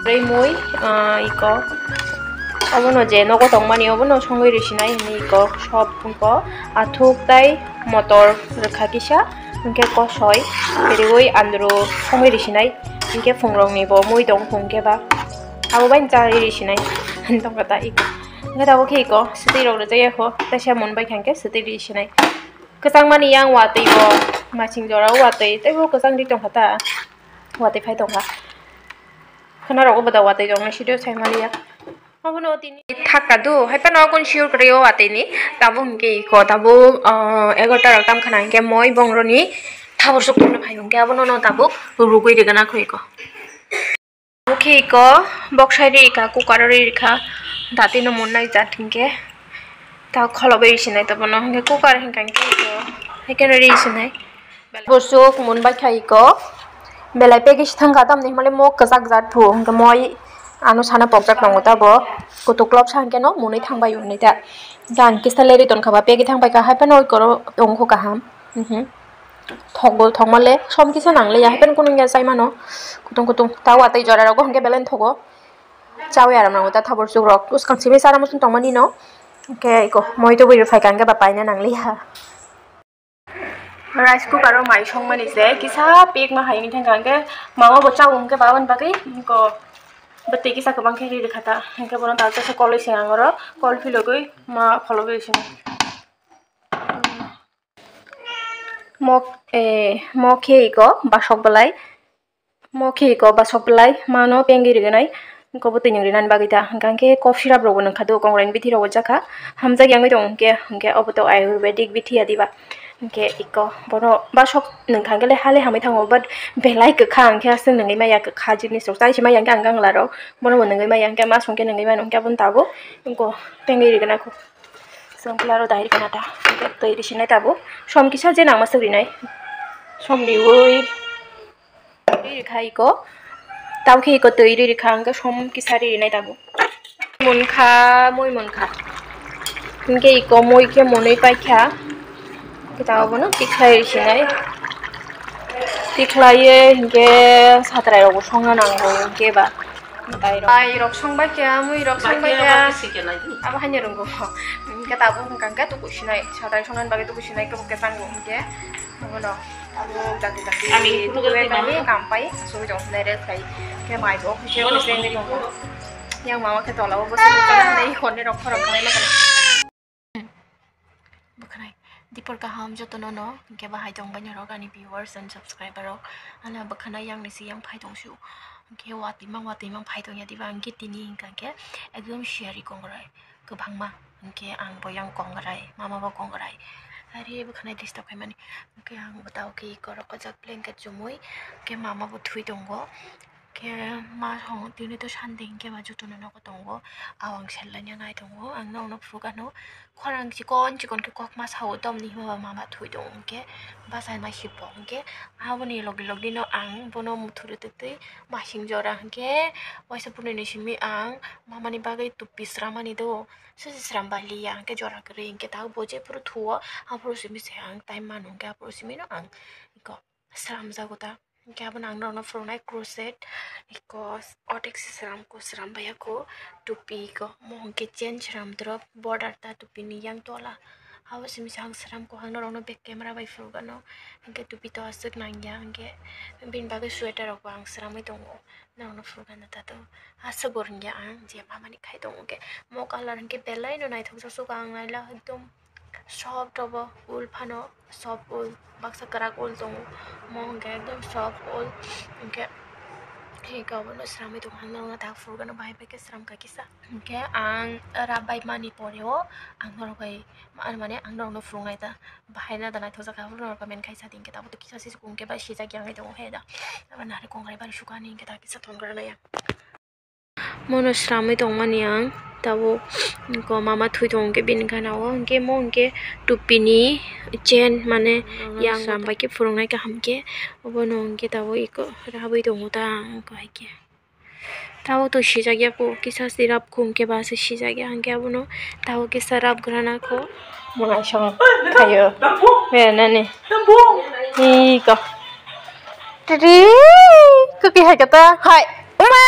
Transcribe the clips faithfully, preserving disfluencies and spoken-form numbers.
Tei mui, ah, iko. Obono je nogo tongmani obono songwi risinai hinwi iko. Sob iko. Athuk tai motor rwkha kisa. Hinkhe kosoi. Riwi andro songwi risinai. Hinkhe phungrokni bo mui tong phungkhe ba. Abo bai cha risinai. Tongkha ta iko. Hinkhe tabuk khe iko. Swtwi rok rwjak ya kho. Teisa mon bai kha hinkhe swtwi risinai. Kwchangmani yang watwi bo. Masing jora watwi. Teibo kwchang ri tongkha ta. Watwi phai tongkha. Khwna rok bo da watwi rok no sido sai maliya. Abono tini thakka do, hai phano kon sure kwrwi o watwi ni. Tabuk hinkhe iko, tabuk, ah, egarota rok tam khana hinkhe moi bong roni thabur suk tongna phai hinkhe abono no tabuk rugwi rigana kho iko. Tabuk khe iko, bok sai ri kha, cooker o ri kha, dati no mon nai jat hinkhe. Ta kholo bai risinai ta bono hinkhe cooker hinkha hinkhe iko, hai kheno risinai. Busuk mun bai kha iko. Belai pegi si thangkha tamni hwnmale mok kwchak jat phu. Hinkhe moi ano sana pokjak tongo ta bo. Kutuk lobsa hinkhe no mwnwi thangbai hwnwi ta. Hinkhe ang kisa leri tonkha ba pegi thangbai kha hai phano oi koro tongkho kaham. Mhm. Thokbo thokmale som kisa nangliya hai phano kunu wngya chai mano. Kutung kutung ta watwi jora rogo hinkhe belai thogo. Chawi aram nango ta thabur chukrok. Uskang simi sara muchung tongmani no. Hinkhe iko moi tubui rw phaikha hinkhe ba paina nangliya. Rice cooker o mai songmani se kisa pek ma hai wngwi thangkha, hinkhe mama bo chao hinkhe babani bagwi iko bwtwi kisa kwbang khe ri rwkha ta, hinkhe bono dalsa se koloi se ang oro kol philogwi ma phologwi sini. Mo, eh, mo khe iko basok belai. Mo khe iko basok belai mano pengwi riginai, iko bwtwi nwng rinani bagwi ta. Hwnkha hwnkhe cough syrup rokbo nwngkha do, kongrai bithi rokbo jakha. Hamjak yangwi tongo hwnkhe, hwnkhe obo to ayurvedic bithi ya diba. Hwnkhe iko bono basok nwngkha hwnkhe le hale hamwi thango, but belai kwkha hwnkhe aswk nwngwi maya, kwkha jinis rok chai se maya hwnkhe ang gangla rok, bono bo nwngwi maya hwnkhe mas hwnkhe nwngwi mano hwnkhe aboni tabuk iko pengwi rigina kho. Chwng pularo dai rikana ta, hwnkhe twi risinai tabuk som kisa je nangma swk rinai, som riui. Ri rikha iko. Tamo khe iko twi ri rikha, hwnkhe som kisa ri rinai tabuk. Munkha, mui munkha. Hwnkhe iko mui khe mwnwi paikha. Hwnkhe tabuk bono tikhlai risinai. Tikhlaiye hwnkhe satrai rokbo songna nango hwnkhe ba. Bai rok songbai kha, mui rok songbai kha. Abo haino rwngo. Hwnkhe tabuk hwnkha hwnkhe tukusinai. Satrai songnani bagwi tukusinai khe bo khe tango hwnkhe. Abono. Abo dati dati. Ami kudu tukubai dati mani mama. Kampai, asugwi tong sinai rest khai. Khe mai bo khise khise wngwi tongo. Yang mama khe tola o bwswk nai khorni rok khorang khanai ma khanai. Bwkhanai. Dipor kaham jotono no, hwnkhe bahai tong bai norok ani viewers and subscriber rok. Ano bwkhanai yang ni si yang phai tong su. Hwnkhe watwi mang watwi mang phai tong ya diba, hwnkhe tini hwnkha khe ekdom siyari kongrai. Kwbangma, hwnkhe ang bo yang kongrai, mama bo kongrai. Are bwkhanai disturb khaimani. Hwnkhe ang bo tao khe iko rok kajak blanket chumui, hwnkhe mama bo thui tongo. Hwnkhe ma hwn tini to Sunday hwnkhe ma jotono nogo tongo. Aw ang sel laina nai tongo, ang nokno phuru gano. Khorang chikon chikon khe kokma sao, tamni hwnba mama thui tongo hwnkhe, bachai ma sipok hwnkhe, aboni logi logi no ang bono muthuru twtwi masing jora hwnkhe, waisa phunui ni simi ang mamani bagwi tupi sramani do. Sese sramba liya hwnkhe jora kwrwi hwnkhe tabuk bo jephuru thuo, aphuru simi se ang time mano hwnkhe aphuru simi no ang iko sramjago ta. Hwnkhe abono ang norokno phwrwngnai crochet, iko otek se sramko srambaiya kho, tupi iko mo hwnkhe chain sram drop border ta tupini yang tola. Abo simi se ang sramko ang norokno back camera bai phwrwngano, hwnkhe tupi to aswk nangya hwnkhe bini bagwi sweater rokbo ang sramwi tongo. Norokno phuru gana tato. Aswk bo rwngya ang je mamani khai tongo hwnkhe. Mo colour hwnkhe belai no naithok jak suka ang naila ekdom soft obo ul phano soft ul baksa kwrak ul tongo. Mo hwnkhe ekdom soft ul hwnkhe. Hwnkhe obono sramwi tongo ang norokno tak phuru gana bahai bai khe sram kha kisa. Hwnkhe ang rap bai mani pore o ang norok bai mane ang norokno phuru nai ta. Bahai no da naithok jak kha, phuru norok comment khai sa di, hwnkhe tabuk to kisa se sukung khe bai sijak ya wngwi tongo he da. Abo nari kongrai bari suka ni hwnkhe ta kisa thon gra nai ya. Mono sramwi tongmani ang tabuk, ko mama thui tongo hwnkhe bini gana o, hwnkhe mo hwnkhe tupi ni chain mane yang sram bai khe phwrwng nai kaham khe, obono hwnkhe tabuk eko rabwi tongo ta ang ko hai khe. Tabuk to sijak ya kho, kisa se rap kho hwnkhe ba se sijak ya, hwnkhe abono tabuk kisa rap gra na kho. Mwnai song khaio. Bera nani. Iko. Tiri. Kuki hai kata. Hai. Uma.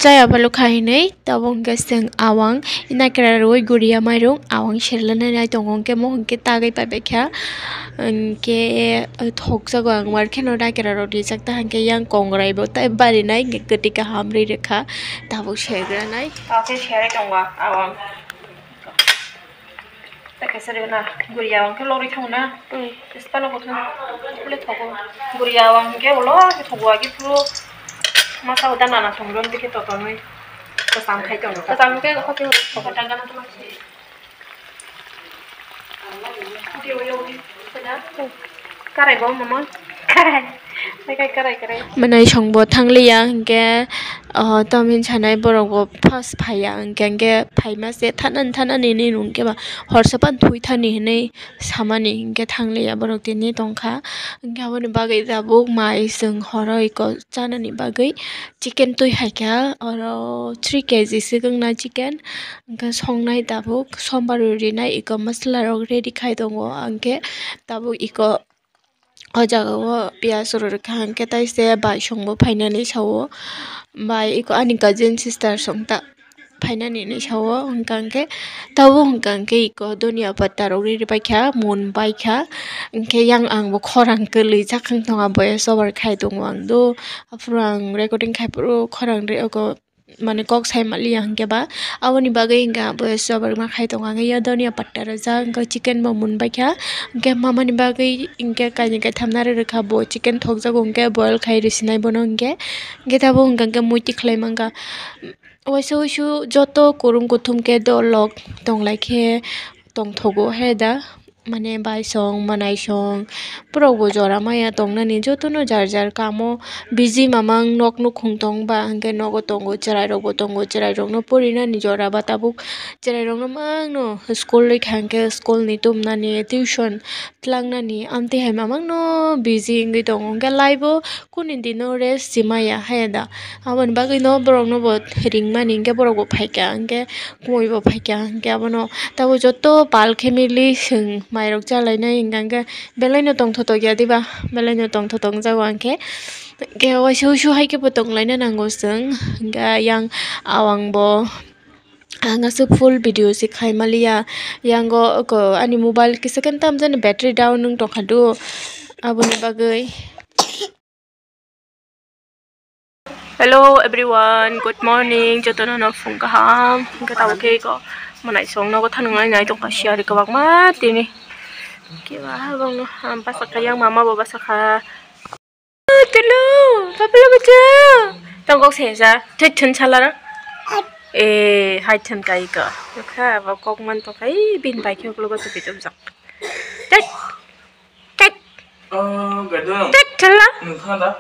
Chaya balu kha hinwi tabuk hwnkhe chwng awang nakra rwi guriya mairung awang serlana nai tongo, hwnkhe mohor khe tagwi paibaikha, hwnkhe thokjago ang war kheno nakra rok rijak ta hwnkhe yang kongrai bo tei barinai hwnkhe kwtwi kaham rwi rwkha tabuk sergranai. Tabuk khe serwi tongo awang. Tei kaisa rwna guriya wng khe logri thangna. Tei sipano bo thang le thogo. Guriya wng khe ulo khe thogo agi phuru masa uda nana thangro hwnkhe totonwi kwcham khai tongo. Kwcham khe hwnkhe thogo. Kwcham gana tongma se. Karai bo mama. Karai. Karai, karai, karai. Mwnai songbo thangliya hwnkhe, oh, tamni sanai borok bo first phaiya hwnkhe, hwnkhe phaima se thanani, thanani hinwi nungkhe ba horsa pan thwi thani hinwi samani hwnkhe thangliya borok tini tongkha. Hwnkhe aboni bagwi tabuk mai chwng horo iko chanani bagwi chicken twi haikha, oro three K G swkang na chicken. Hwnkhe songnai tabuk sombar rwi rinai iko masala rok ready khai tongo, hwnkhe tabuk iko o jaga o piyaj rw rwkha, hwnkhe tai se bai songbo phainani sao, bai iko ani cousin sister song ta phainani hinwi sao, hwnkha hwnkhe tabuk hwnkha hwnkhe iko donia patta rok riri paikha, mun paikha, hwnkhe yang ang bo khorang kwlwi chakang tongo, boya sobar khai tongo ang do, aphuru ang recording khai phuru khorang ri oko. Mane kok sai maliya hwnkhe ba aboni bagwi hwnkhe abo sobar ma khai tongo, hwnkhe ya donia patta rwjak, hwnkhe chicken bo mun baikha, hwnkhe mamani bagwi hwnkhe kainwi kaitham narwi rwkha, bo chicken thokjago hwnkhe boil khai rwsinai bono hwnkhe, hwnkhe tabuk hwnkha hwnkhe muitu khlai mankha. Waisa wuisu joto kurum kuthum khe dol rok tonglaikhe tongthogo he da. Mane bai song, mwnai song, borok bo jora maya tongnani, jotono jar jar kamo busy mamang, nok nukhung tong ba, hwnkhe nogo tongo, chwrai rok bo tongo, chwrai rokno porinani jora ba tabuk, chwrai rokno mangno school rikha hwnkhe school ni tumnani, tuition tlangnani, amtwi hai mamangno busy wngwi tongo, hwnkhe life o kuni dino rest se maya haya da. Aboni bagwi no borok no bo ringmani, hwnkhe borok bo phaikha, hwnkhe kumui bo phaikha, hwnkhe abono tabuk joto pal khe mili chwng mairok chalainai, hwnkha hwnkhe belai no tongthotok ya diba, belai no tongthotok wngjago, hwnkhe, hwnkhe waisa wuisu hai khe bo tonglaina nango chwng, hwnkhe yang awang bo ang aswk full video se khai maliya, yango oko ani mobile kisa khe tamjani battery down wng tongkha do, aboni bagwi. Hello everyone, good morning. Jotono no phung kaham. Hwnkhe tabuk khe iko mwnai song nogo thanwng nai nai tongkha siyari kwbangma tini. Kiba bangno ham basa kha, yang mama bo basa kha. Tulu, papalo bacha. Tongkok se ja, thek thun chala ra. Eh, hai thun kai iko. Kha ba kok man to kai bin bai khe uklo go tupi tubjak. Tek. Tek. Oh, gadung. Tek chala. Nung khana da?